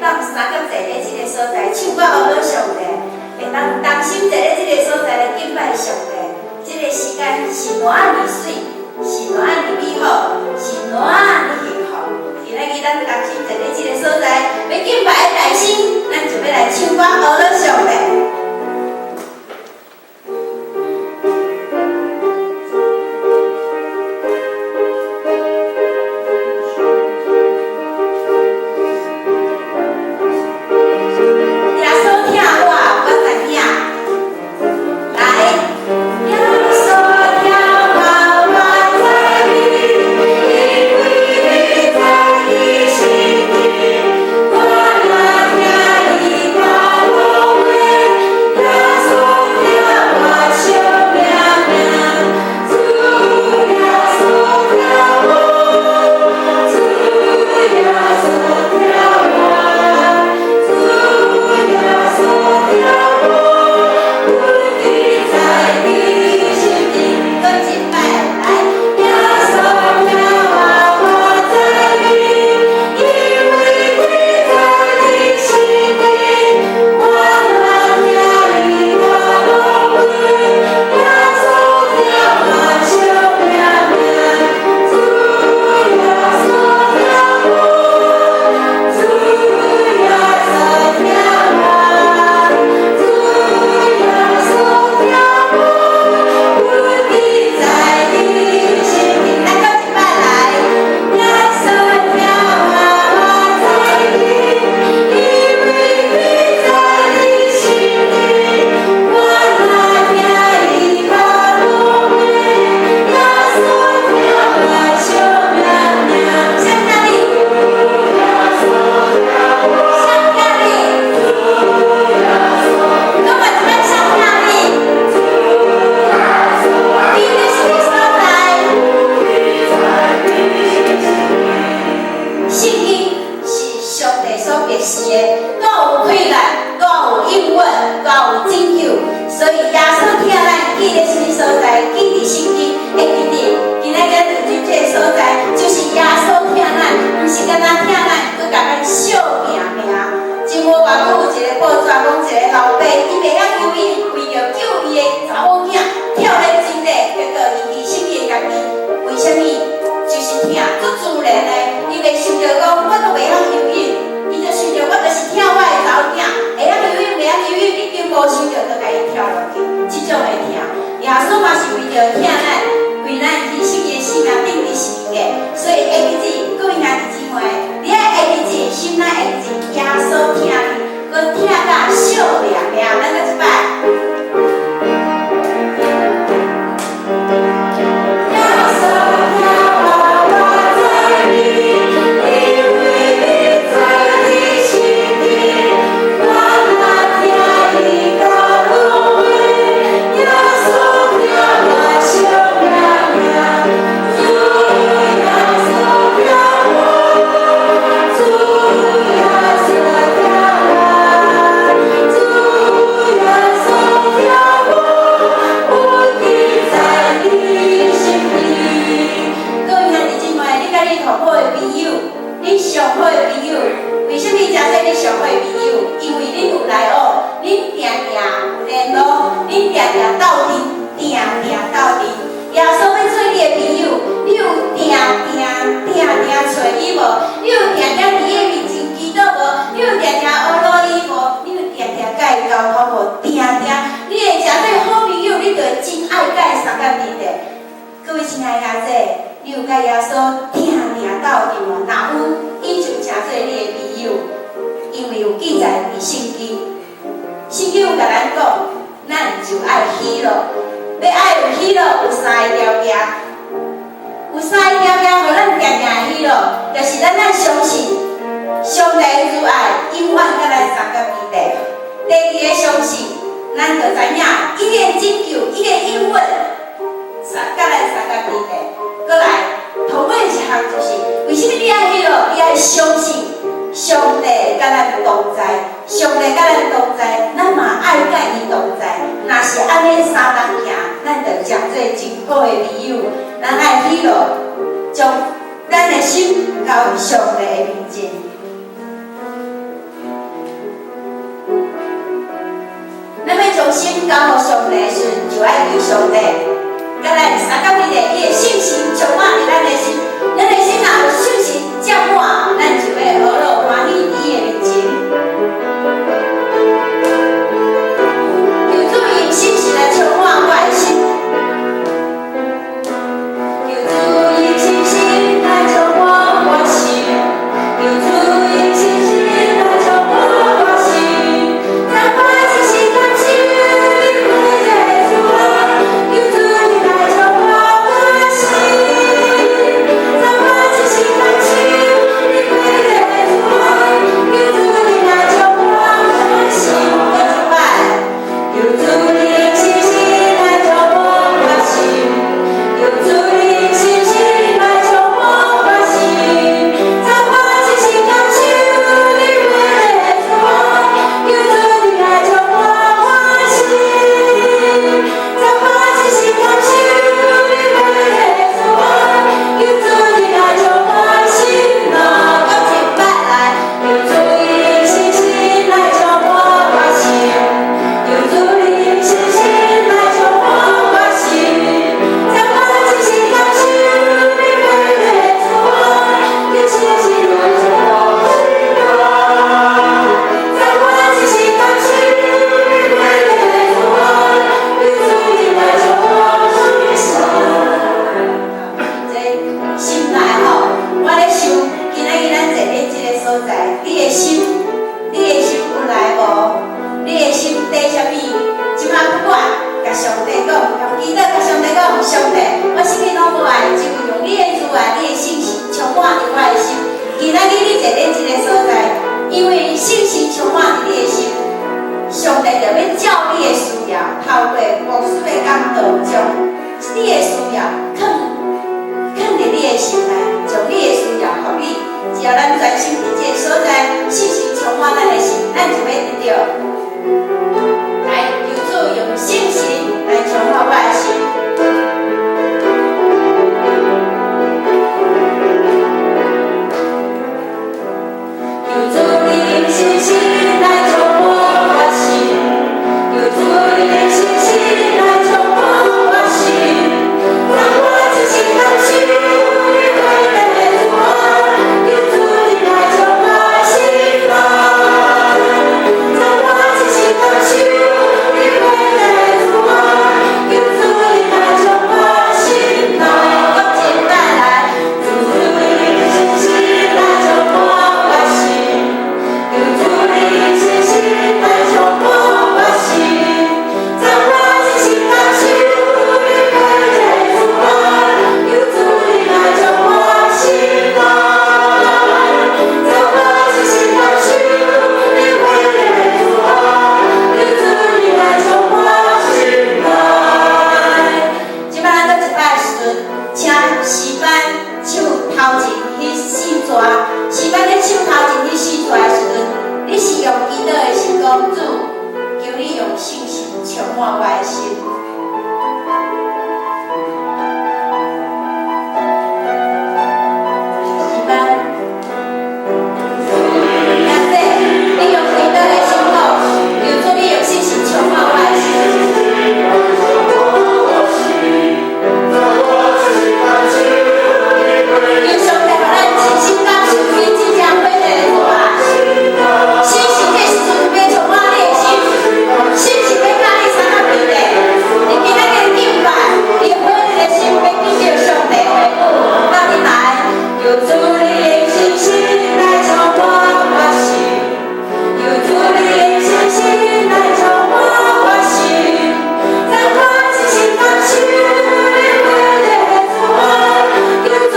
當相佮坐佇這個所在唱歌呵咾上帝，會當同心坐佇這個所在來敬拜上帝。這個時間是偌爾媠，是偌爾美好，是偌爾幸福。今仔日咱同心坐佇這個所在，欲敬拜的大神，咱就欲來唱歌呵咾上帝。耶穌疼我，我知影。來，耶穌疼我，我知影，因為釘在伊身頂。我若聽伊教我話，耶穌疼我惜命命，主耶穌疼我，主耶穌疼我，主耶穌疼我，阮釘在伊身頂。閣一擺來，耶穌疼我，我知影，因為釘在伊身頂。我若聽伊教我話，耶穌疼我惜命命，主耶穌疼我，主耶穌疼我，主耶穌疼我，阮釘在伊身頂。來，閣一擺來，耶穌疼我，我知影，因為釘在伊身頂。我若聽伊教我話，耶穌疼我惜命命。誰疼你？誰疼你？閣嘛一擺誰疼你？釘佇啥物所在？聖經是上帝所默示的，帶有氣力，帶有應允，帶有拯救。所以耶穌疼咱，記佇啥物所在？記佇聖經，會記得。今仔日佇這個所在，就是耶穌疼咱，毋是干焦疼咱，閣共咱惜命命。前無偌久有一個報紙講，一個老爸伊袂曉游泳，為著救伊的查某囝，跳咧水底，結果伊犧牲伊的家己。為啥物？就是疼，足自然的。伊袂想著講，我都袂曉游泳，伊就想著我就是疼我的查某囝，會曉游泳袂曉游泳，已經無想著，就共伊跳落去。這種的疼，耶穌嘛是為著疼咱，為咱犧牲伊的性命，釘佇十字架。所以會記住，各位兄弟姊妹，你愛會記住，心內會記住，耶穌疼你，閣疼甲惜命命，咱閣一擺。耶穌疼我，我知影，因為釘在伊身頂。我若聽伊教我話，耶穌疼我惜命命，主耶穌疼我，主耶穌疼我，主耶穌疼我，阮釘在伊身頂。各位兄弟姊妹，你佮你同好的朋友，你上好的朋友，為啥物稱做你上好的朋友？因為恁有來往，恁定定有聯絡，恁定定鬥陣，定定鬥陣。耶穌欲做你的朋友，你有定定定定揣伊無？你有定定佇伊面前祈禱無？你有定定呵咾伊無？你有定定佮伊溝通無？定定，你會誠做好朋友，你就會真愛佮伊相佮佇咧。各位親愛的兄弟，你有佮耶穌定定鬥陣無？若有，伊就誠做你的朋友，因為有記載佇聖經。聖經有共咱講，咱就愛喜樂。欲愛有喜樂，有三个條件。有三个條件，予咱定定會喜樂，就是咱愛相信上帝的慈愛永遠佮咱相佮佇咧。第二个相信，咱就知影伊的拯救，伊的應允，佮咱相佮佇咧。閣來，頭尾一項就是，為啥物你愛喜樂？你愛相信上帝佮咱同在，上帝佮咱同在，咱嘛愛佮伊同在。若是按呢相同行，咱就誠做真好的朋友。咱愛喜樂，將咱的心交佇上帝的面前。就愛求上帝，佮咱相佮彼個，伊的聖神充滿佇咱的心，咱的心若有聖神佔滿，咱就欲呵樂歡喜佇伊的面前。求主用聖神來充滿我的心。求主用聖神來充滿我心，求主用聖神來充滿我心，在我一生感受你美麗的慈愛，求主你來充滿我心，在我一生感受你美麗的慈愛，求主你來充滿我心。閣一擺，求主你用聖神來充滿我心。求主你聖神來充滿我心，在我一生感受你美麗的慈愛，求主你來充滿我心，在我一生感受你美麗的慈愛，求主你來充滿心內。閣一擺來，求主你聖神來充滿我心，求主你聖神來充滿我心。在我一生感受你美麗的慈愛，求聖神來充滿我心內。在我一生感受你美麗的慈愛，求主你來充滿我心。這心內吼，我咧想，今仔日咱坐佇這个所在，你的心有來無？你的心底啥物？這馬不管，共上帝講，共祈禱，共上帝講，上帝，我啥物攏無愛，只有用你的慈愛、你的聖神充滿佇我的心。今仔日你坐佇這个所在，因為聖神充滿佇你的心，上帝就欲照你的需要，透過牧師的講道，將你的需要囥囥佇你的心內，將你的需要予你。只要咱專心佇這个所在，聖神充滿咱的心，咱就欲得著。來，求主用聖神來充滿我的心。求主你聖神來充滿我心，求主你聖神來充滿我心，在我一生感受你美麗的慈愛，求主你來充滿我心內。在我一生感受你美麗的慈愛，求主你來充滿我心內。閣一擺來，求主你聖神來充滿我心，求主你聖神來充滿我心，在我一生感受你美麗的慈愛，求主你來充滿我心內。在我一生感受你美麗的慈愛，求主你來充滿我心內。這擺咱閣一擺的時陣，請詩班唱頭前彼四逝，詩班咧唱頭前彼四逝的時陣，你是用祈禱的心講，主，求你用聖神充滿我的心。詩班，亞姐，你用祈禱的心講，求主你用聖神充滿我的心。求上帝予咱親身感受伊真正美麗的慈愛。聖神這時陣欲充滿你的心，聖神欲佮你相佮彼的，你今仔日敬拜，你火熱的心欲得著上帝的話語，鬥陣來，求主你的聖神來充滿我心，求主你的聖神來充滿我心，在我一生感受你美麗的慈愛，求主你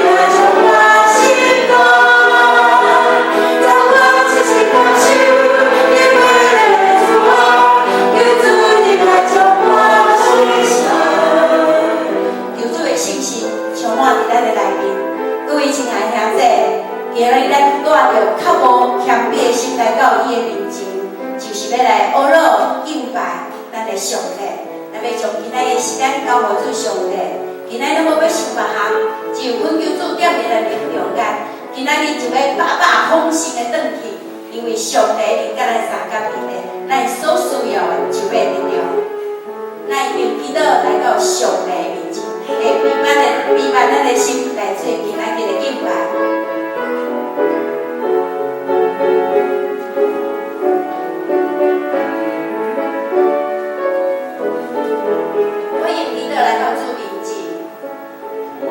來充滿我心內。在我一生感受你美麗的慈愛，求主你來充滿我心內。求主的聖神充滿佇咱的內面。各位親愛的兄弟，今日咱帶著較無謙卑的心來到伊的面前，就是欲來呵樂敬拜咱的上帝。咱欲將今仔日的時間交予主上帝。今仔日攏無欲想別項，只有懇求主踮佇咱的中間。今仔日就欲飽飽豐盛的轉去，因為上帝一定佮咱相佮佇咧，咱所需要的就欲得著。咱咱用祈禱來到上帝面前，會卑慢的卑慢咱的心來做今仔日的敬拜。我用祈禱來到主面前。我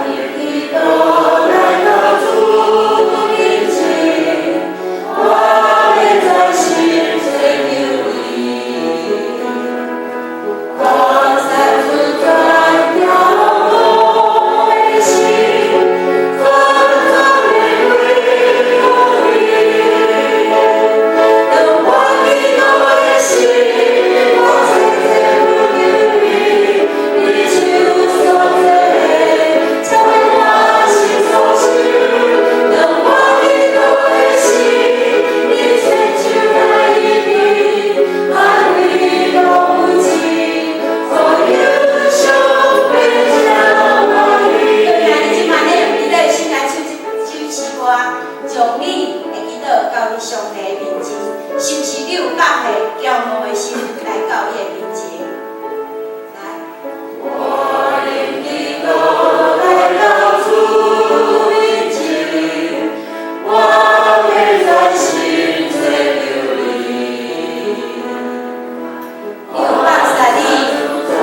用祈禱來到主面前，我欲專心追求伊，我三處轉驕傲的心，全全的歸予伊。當我祈禱的時，我切切懇求伊，你手所做的，才會我心所想。當我祈禱的時，你伸手來醫治，安慰老母親，所有傷悲將我醫。對啊，你這馬呢用祈禱的心來唱這首詩歌，將你的祈禱交佇上帝面前，是毋是你有放下驕傲的心來到伊的面前？來，我用祈禱來到主面前，我欲專心追求伊。你有放下你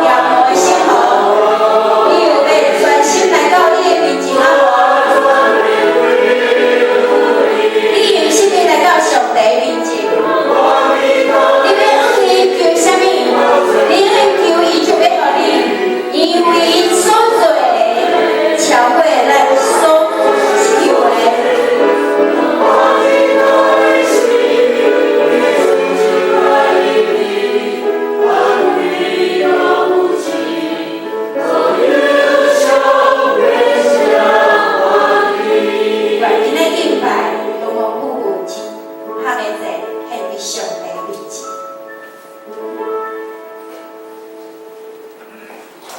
驕傲的心無？你有欲專心來到伊的面前啊無？你用啥物來到上帝面前？你欲向伊求啥物？你向伊求，伊就欲予你，因為伊所做的超過咱所求的。我祈禱的時，你伸手來醫治，安慰老母親，所有傷悲將我醫。願今仔敬拜，豐豐富富、親黑的祭獻給上帝。